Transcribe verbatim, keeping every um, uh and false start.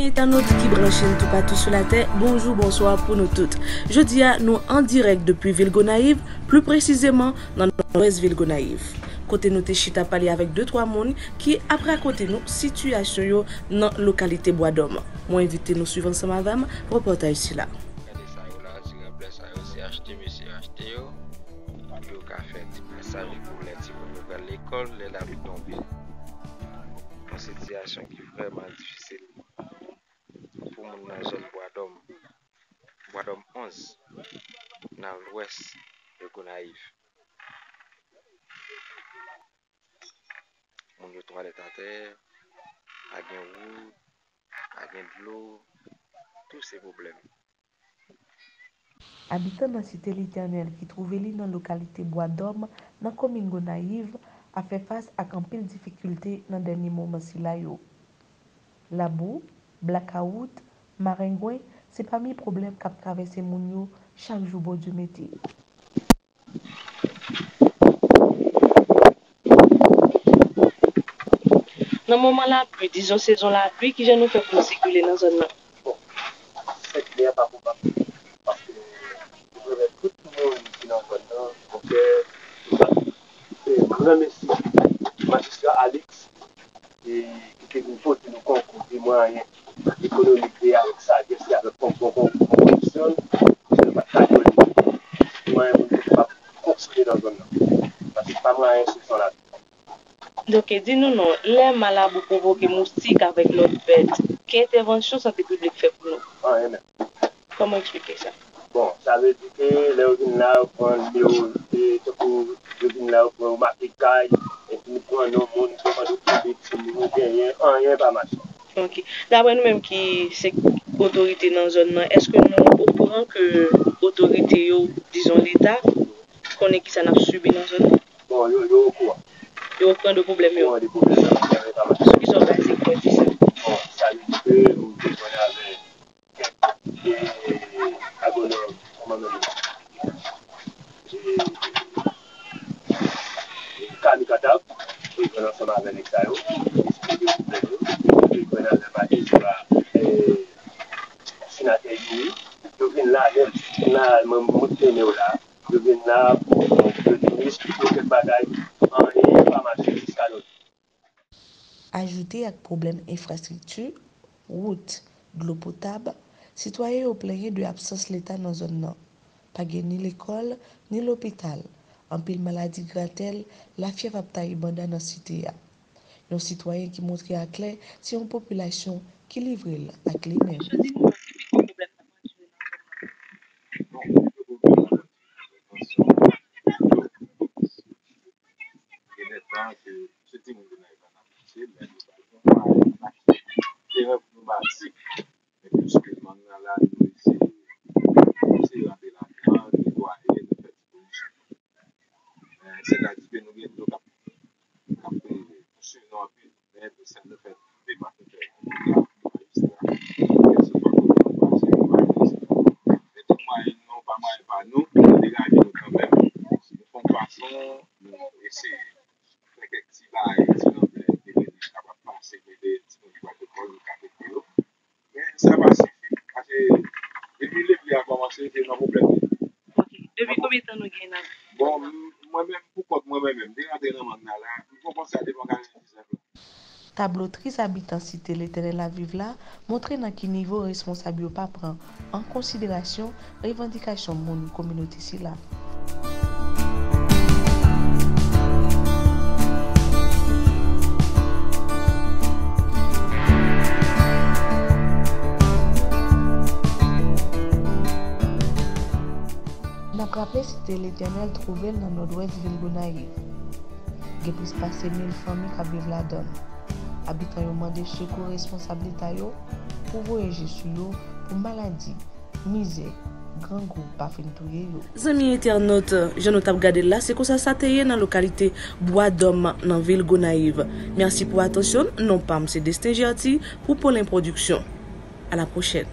Entènot ki branche n toupatou sou latè, bonjou, bonswa pou nou tout. Jodi a, nou an dirèk depi vil Gonayiv, pli presizeman nan nòdwès vil Gonayiv, kote nou te chita pale avèk de twa moun ki ap rakonte nou sitiyasyon yo nan lokalite Bwadòm. Mwen envite nou swiv ansanm avè m repòtaj sila. Gade sa yo la, ti ranplè sa yo, se achte mesye achte yo, pou yo ka fè ti pasaj pou lè timoun yo pral lekòl, lè lapli tonbe. Yon sitiyasyon ki vrèman difisil pou moun nan zòn Bwadòm, Bwadòm onz, nan lwès de Gonayiv. Moun yo twalèt atè, pa gen wout, pa gen dlo, tout se pwoblèm. Abitan nan Site Letènèl ki twouve li nan lokalite Bwadòm, nan komin Gonayiv, ap fè fas ak anpil difikilte nan dènye moman sila yo. Labou, blakawout, marengwen, se pami pwoblèm k ap travèse moun yo chak jou Bondye mete. Nan moman lapli, dizon sezon lapli, kijan nou fè pou nou sikile nan zòn nan? Bon, sèt li a pa koupab, paske nou renmen tout moun ki nan zòn nan, kontrè, nou pa. E m renmèsye majistra Alix, e ki te vin pote nou konkou de mwayen ekonomik e avèk sajès e avèk bon, bon, bon, bon kondisyon, paske nou pa t ka jwenn mwayen pou nou kapab fonksyone nan zòn nan. Paske pa mwayen sou zòn la. Donk, di nou non, lè malabou pwovoke moustik avèk lòt bèt, ki entèvansyon sante piblik fè pou nou? Anyen menm. Kòman eksplike sa? Bon, sa vle di ke lè yo vin la, yo pran nimewo, e, tankou yo vin la, yo pran, yo make kay, epi pran non moun, yo mande w konbyen timoun ou genyen, anyen pa mache. Ok. Daprè nou menm ki se otorite nan zòn nan, èske nou okouran ke otorite yo, dizon Leta, konnen kisa n ap sibi nan zòn nan? Bon, yo, yo okouran. Yo okouran de pwoblèm yo? Okouran de pwoblèm yo, anyen pa mache. Sou kisa w baze pou w di sa? Bon, sa vle di ke m te jwenn avèk kèk, e, agwonòm, kòman menm, e, e, Kami Katav, e, jwenn ansanm avè nèg sa yo, esplike pwoblèm yo, e, jwenn avè majistra, e, senatè Youri, yo vin la menm, vin la, mwen, mwen tene yo la, yo vin la, pou, pou yo di nou esplike yo kèk bagay, anyen pa mache jiska jodi. Ajoute ak pwoblèm enfrastrikti, wout, dlo potab, sitwayen yo plenyen de absans Leta nan zòn nan. Pa gen ni lekòl, ni lopital. Anpil maladi gratèl, lafyèv ap taye banda nan site a. Yon sitwayen ki montre aklè se yon popilasyon ki livre l ak li menm. Jodi nou wè ki pi gwo pwoblèm k ap mache nan zòn nan. Bon, pi gwo pwoblèm nan zòn nan, se tansyon. Gen de tan ke se timoun ki nan lekòl n ap pouse, men nou pa gen mwayen pou n achte teren pou nou bati. Men piske zòn nan la, nou eseye, nou eseye rantre ladan, netwaye, nou fè ti polisyon. Men sètadi ke nou gen dlo k ap, k ap, e, pouswiv nou anpil. Men tou sèl le fèt ke nou pa fè fè yon dega pou majistra, kèlkeswa kote nou pase, nou pa fè sa. Men tout mwayen nou, pa mwayen pa nou, nou degaje nou kanmenm. Nou fè yon fason, nou eseye fè kèk ti bagay, ti ranplè, ke nou kapab pase, ke de timoun ki pral lekòl, nou ka mete yo. Men sa pa sifi, paske depi lepli a kòmanse, se nan pwoblèm li ye. Ok. Depi konbyen tan nou gen nan... Bon, m-, mwen menm, pou kont mwen, mwen menm, m te rantre nan Magna la, m konn konsa depi an katrevendiznèf la. Tablo tris abitan Site Letènèl ap viv la montre nan ki nivo responsab yo pa pran an konsiderasyon revandikasyon moun kominote sila. N ap raple Site Letènèl twouve l nan nòdwès vil Gonayiv. Gen plis pase mil fanmi k ap viv ladan l. Abitan yo mande sekou responsab Leta yo pou voye je sou yo pou maladi, mizè, grangou pa fin touye yo. Zanmi entènot, jan nou t ap gade l la, se konsa sa te ye nan lokalite Bwadòm nan vil Gonayiv. Mèsi pou atansyon n, non pa m se Destin Gerty pou Polin Production. A la pwochèn.